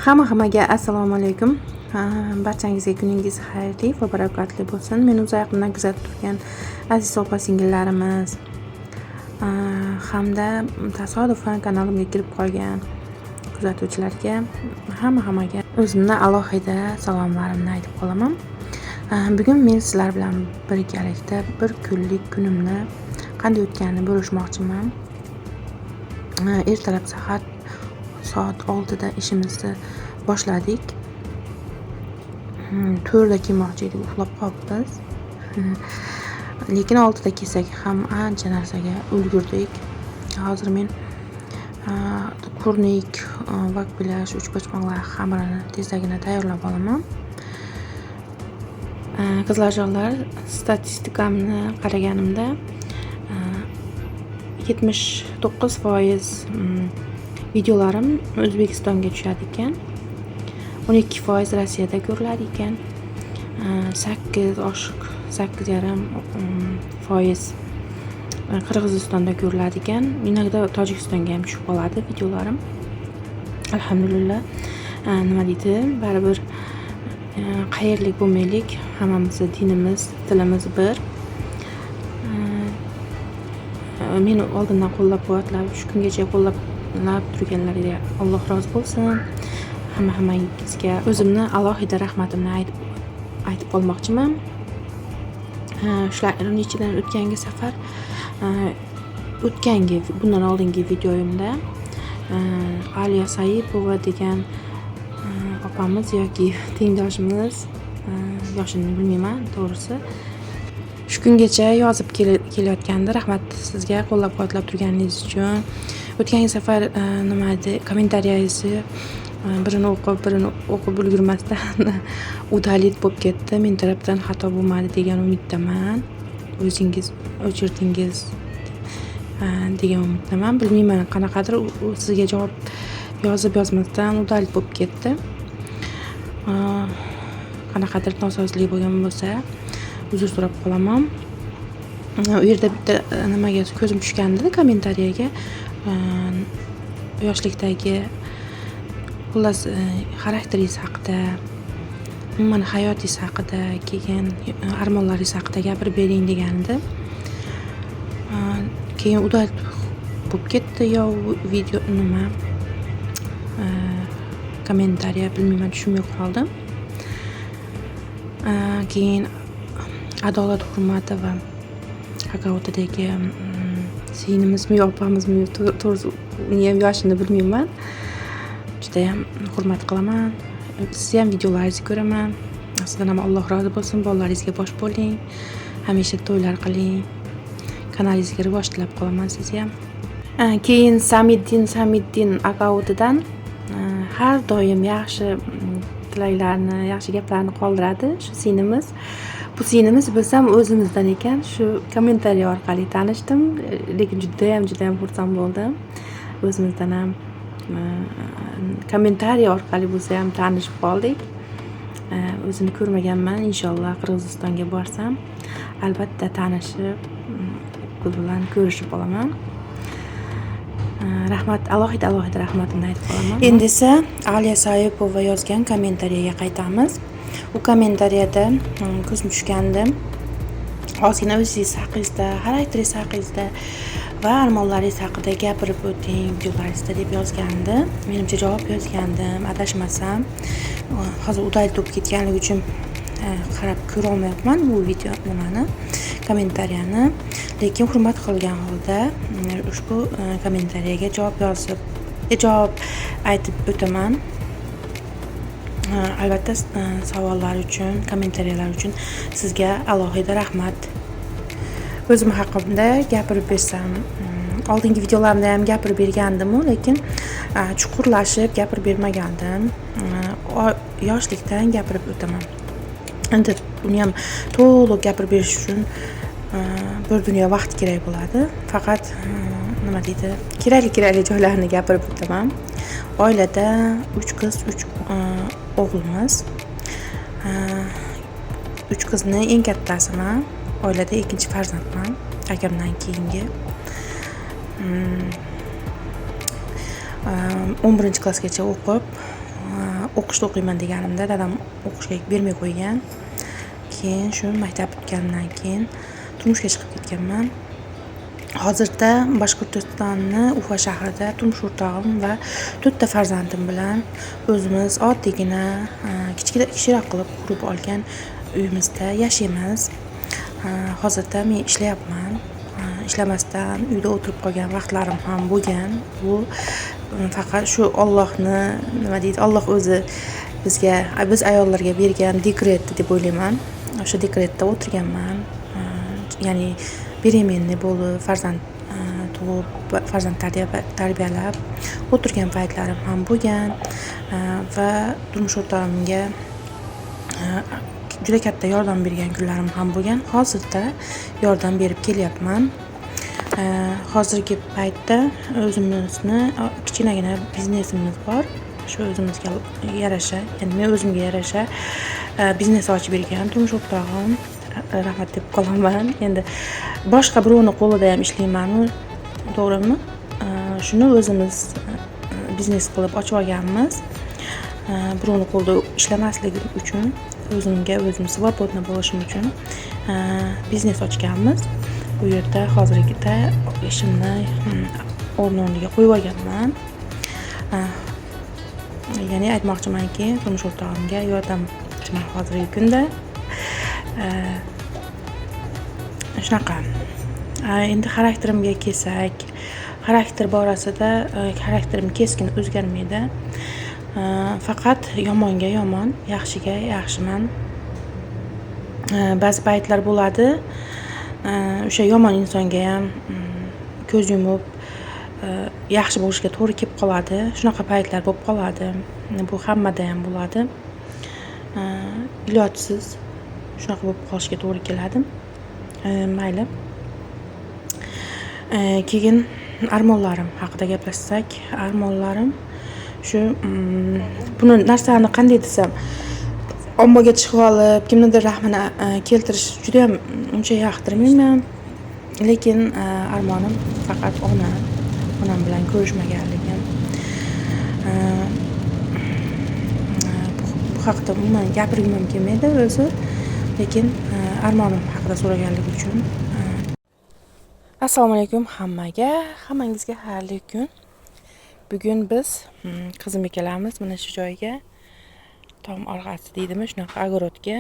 Hamma-hammaga assalomu alaykum. Barchangizga kuningiz xayrli va barakotli bo'lsin. Meni uzoqdan kuzatib turgan aziz opa-singillarimiz hamda tasodifan kanalimga kirib qolgan kuzatuvchilarga hamma-hammaga o'zimni alohida salomlarimni aytib qolaman. Bugun men sizlar bilan birgalikda bir kunlik kunimni qanday o'tganini bo'lishmoqchiman. Ertalab sahar soat 6da ishimizni boshladik. 4da kelmoqchi edik, uxlab qolibmiz. Lekin 6da kelsak ham ancha narsaga ulgurdik. Hozir men kurnik, vakpilash, uchpochmoqlar xamirini tezdagina tayyorlab olaman. Qizlarjonlar, statistikamni qaraganimda 79% videolarim O'zbekistonga tushadi ekan. 12% Rossiyada ko'riladi ekan. 8 oshiq 8,5% Qirg'izistonda ko'riladi ekan. Иногда Tojikistonga ham tushib qoladi videolarim. Alhamdulillah. Nima deydi? Baribir qayerlik bo'lmaylik, hammamizni dinimiz, tilimiz bir. Meni oldindan qo'llab-quvvatlab, shu kungacha qo'llab turganlarga Alloh rozi bo'lsin. Hamma-hammangizga o'zimni alohida rahmatimni aytib qolmoqchiman. Shularning ichidan o'tgangi safar, o'tgangi bundan oldingi videoyimda Aliya Saipova degan opamiz yoki tengdoshimiz, yoshini bilmayman to'g'risi, shu kungacha yozib kelayotgandi. Rahmat sizga qo'llab-quvvatlab turganingiz uchun. O'tgan safar nima edi, kommentariyangizni birini o'qib, birini o'qib ulgurmasdan удалить bo'lib ketdi. Men tarafdan xato bo'lmadi degan umiddaman. O'zingiz o'chirdingiz degan umiddaman. Bilmayman, qanaqadir u sizga javob yozib yozmasdan удалить bo'lib ketdi. Qanaqadir nosozlik bo'lgan bo'lsa, uzr so'rab qolaman. U yerda bitta nimaga ko'zim tushgandi, kommentariyaga. Yoshlikdagi, xullas, xarakteringiz haqida, umuman hayotingiz haqida, keyin armonlaringiz haqida gapirib bering degandi. Keyin удалить bo'lib ketdi yo video nima, kommentariya, bilmayman, tushunmay qoldim. Keyin Adolat Hurmatova akkauntidagi singlimizmi yo opamizmi, to'g'risi uni ham yoshini bilmayman. Judayam hurmat qilaman. Sizni ham videolaringizni ko'raman. Sizdan ham Alloh rozi bo'lsin. Bolalaringizga bosh bo'ling. Hamisha to'ylar qiling. Kanalingizga rivoj tilab qolaman sizni ham. Keyin Samiddin akkauntidan har doim yaxshi tilaklarni, yaxshi gaplarni qoldiradi shu singlimiz. Bu singlimiz bilsam o'zimizdan ekan. Shu kommentariy orqali tanishdim, lekin judayam judayam xursand bo'ldim. O'zimizdan ham kommentariy orqali bo'lsa ham tanishib qoldik. O'zini ko'rmaganman. Inshaalloh Qirg'izistonga borsam, albatta tanishib, u bilan ko'rishib olaman. Rahmat, alohida alohida rahmatimni aytib qolaman. Endi esa Aliya Saipova yozgan kommentariyaga qaytamiz. U kommentariyada ko'zim tushgandi. Ozgina o'zingiz haqingizda, xarakteringiz haqingizda va armonlaringiz haqida gapirib o'ting videolaringizda deb yozgandi. Menimcha javob yozgandim, adashmasam. Hozir удалить bo'lib ketganligi uchun qarab ko'ra olmayapman bu video nimani, kommentariyani. Lekin hurmat qilgan holda ushbu kommentariyaga javob yozib, javob aytib o'taman. Albatta, savollar uchun, kommentariyalar uchun sizga alohida rahmat. O'zim haqimda gapirib bersam, oldingi videolarimda ham gapirib bergandim-u, lekin chuqurlashib gapirib bermagandim. Yoshlikdan gapirib o'taman. Endi uni ham to'liq gapirib berish uchun bir dunyo vaqt kerak bo'ladi. Faqat nima deydi, kerakli kerakli joylarini gapirib o'taman. Oilada 3 qiz, 3 o'g'ilmiz. 3 qizni eng kattasiman. Oilada ikkinchi farzandman, akamdan keyingi. 11 klassgacha o'qib, O'qishda o'qiyman deganimda dadam o'qishga bermay qo'ygan. Keyin shu maktab bitgandan keyin turmushga chiqib ketganman. Hozirda Boshqirdistonni Ufa shahrida turmush o'rtog'im va 4 ta farzandim bilan o'zimiz oddiygina kichikroq qilib qurib olgan uyimizda yashaymiz. Hozirda men ishlayapman. Ishlamasdan uyda o'tirib qolgan vaqtlarim ham bo'lgan. Bu faqat shu Allohni, nima deydi, Alloh o'zi bizga, biz ayollarga bergan dekret deb o'ylayman. O'sha dekretda o'tirganman. Ya'ni беременный bo'lib, farzand tug'ib, farzand tarbiyalab o'tirgan paytlarim ham bo'lgan va turmush o'rtog'imga juda katta yordam bergan kunlarim ham bo'lgan. Hozirda yordam berib kelyapman. Hozirgi paytda o'zimizni kichkinagina biznesimiz bor. Shu o'zimizga yarasha, ya'ni men o'zimga yarasha biznes ochib bergan turmush o'rtog'im, rahmat deb qolaman. Endi boshqa birovning qo'lida ham ishlayman, to'g'rimi? Shuni o'zimiz biznes qilib ochib olganmiz. Birovning qo'lida ishlamasligim uchun, o'zimga o'zim svobodna bo'lishim uchun biznes ochganmiz. Bu yerda hozirgida ishimni o'rniga qo'yib olganman. Ya'ni aytmoqchimanki, turmush o'rtog'imga yordamchiman hozirgi kunda. Shunaqa. Endi xarakterimga kelsak, xarakter borasida xarakterim keskin o'zgarmaydi. Faqat yomonga yomon, yaxshiga yaxshiman. Ba'zi paytlar bo'ladi, o'sha yomon insonga ham ko'z yumib yaxshi bo'lishga to'g'ri kelib qoladi. Shunaqa paytlar bo'lib qoladi. Bu hammada ham bo'ladi. Ilojsiz shunaqa bo'lib qolishga to'g'ri keladi. Mayli. Keyin armonlarim haqida gaplashsak, armonlarim shu buni narsani qanday desam, ommaga chiqib olib kimnidir rahmini keltirish juda ham uncha yoqtirmayman. Lekin armonim faqat onam bilan ko'rishmaganligim. Bu haqida umuman gapirgim ham kelmaydi o'zi, lekin armonim haqida so'raganligi uchun. Assalomu alaykum hammaga, hammangizga xayrli kun. Bugun biz qizim ikkalamiz mana shu joyga, tom orqasi deydimi, shunaqa огородga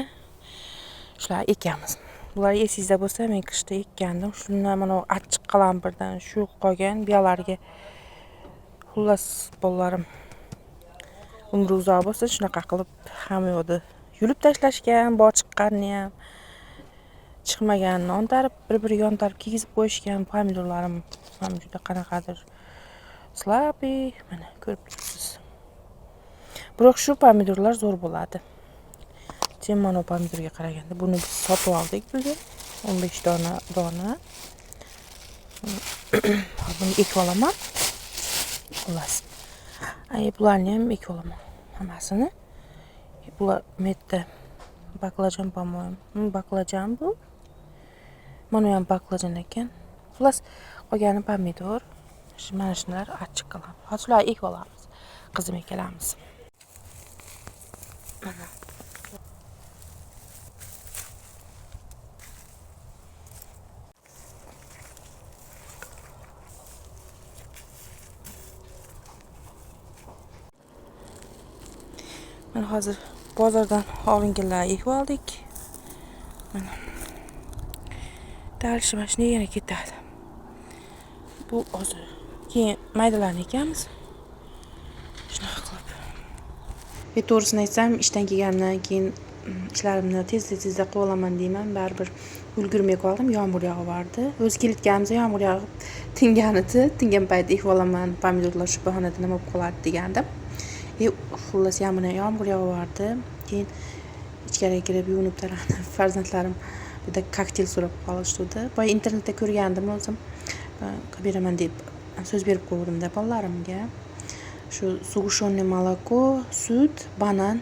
shular ekamiz. Bular esingizda bo'lsa, men qishda ekkandim. Shundan mana achchiq qalampirdan shu qolgan buyoqlarga. Xullas, bolalarim umri uzoq bo'lsin, shunaqa qilib hamma yoqni yulib tashlashgan, bor chiqqanini ham, chiqmaganini ontarib, bir-biriga ontarib kiygizib qo'yishgan. Pomidorlarim ham juda qanaqadir slabый, mana ko'rib turibsiz. Biroq shu pomidorlar zo'r bo'ladi. Mana pomidorga qaraganda buni biz sotib oldik bugun 15 dona. Buni ekib olaman. Xullas. Bularni ham ekib olaman hammasini. Bular metta baklajan, по-моему. Baklajan bu. Mana ham baklajan ekan. Xullas, qolgani pomidor. Mana shular achchiq qilamiz. Hozir shularni ekib olamiz. Qizim ikkalamiz. Mana. Mana hozir bozordan olinganlar ekib oldik. Mana. Dalishi mana shunday yana ketadi. Bu hozir keyin maydalarni ekamiz. Shunaqa qilib. Ve to'g'risini aytsam, ishdan kelganimdan keyin ishlarimni tezda-tezda qilib olaman deyman, baribir ulgurmay qoldim, yomg'ir yog'ib. O'zi kelayotganimizda yomg'ir yog'ib tingan edi. Tingan payt ekib olaman, pomidorlar shu bahonada nima bo'lib qoladi degandim. Xullas, yomg'ir yog'ib. Keyin ichkariga kirib yuvinib taranib, farzandlarim bitta kokteyl so'rab qolishdi. Boya internetda ko'rgandim o'zim, qilib beraman deb so'z berib qo'ydim-da bolalarimga. Shu сгущенное молоко, sut, banan,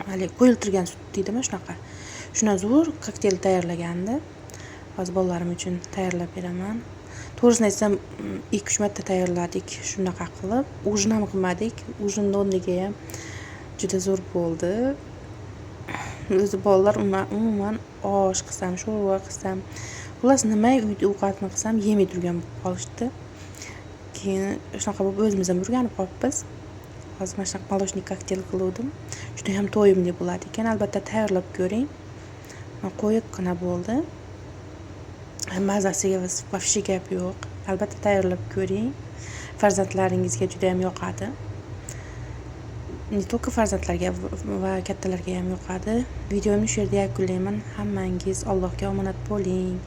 hali qo'yiltirgan sut deydimi shunaqa. Shundan zo'r kokteyl tayyorlagandi. Hozir bolalarim uchun tayyorlab beraman. To'g'risini aytsam, 2-3 marta tayyorladik shunaqa qilib. Ujin ham qilmadik. Ujinni o'rniga ham Juda zo'r bo'ldi. O'zi bolalar umuman osh qilsam, sho'rva qilsam, xullas, nima uyda ovqatni qilsam, yemay turgan bo'lib qolishdi. Keyin shunaqa bo'lib o'zimiz ham o'rganib qolibmiz. Hozir mana shunaqa молочный kokteyl qiluvdim. Judayam to'yimli bo'ladi ekan. Albatta tayyorlab ko'ring. Quyuqqina bo'ldi. Mazasiga вообще gap yo'q. Albatta tayyorlab ko'ring. Farzandlaringizga judayam yoqadi. Не только farzandlarga va kattalarga ham yoqadi. Videomni shu yerda yakunlayman. Hammangiz Allohga omonat bo'ling.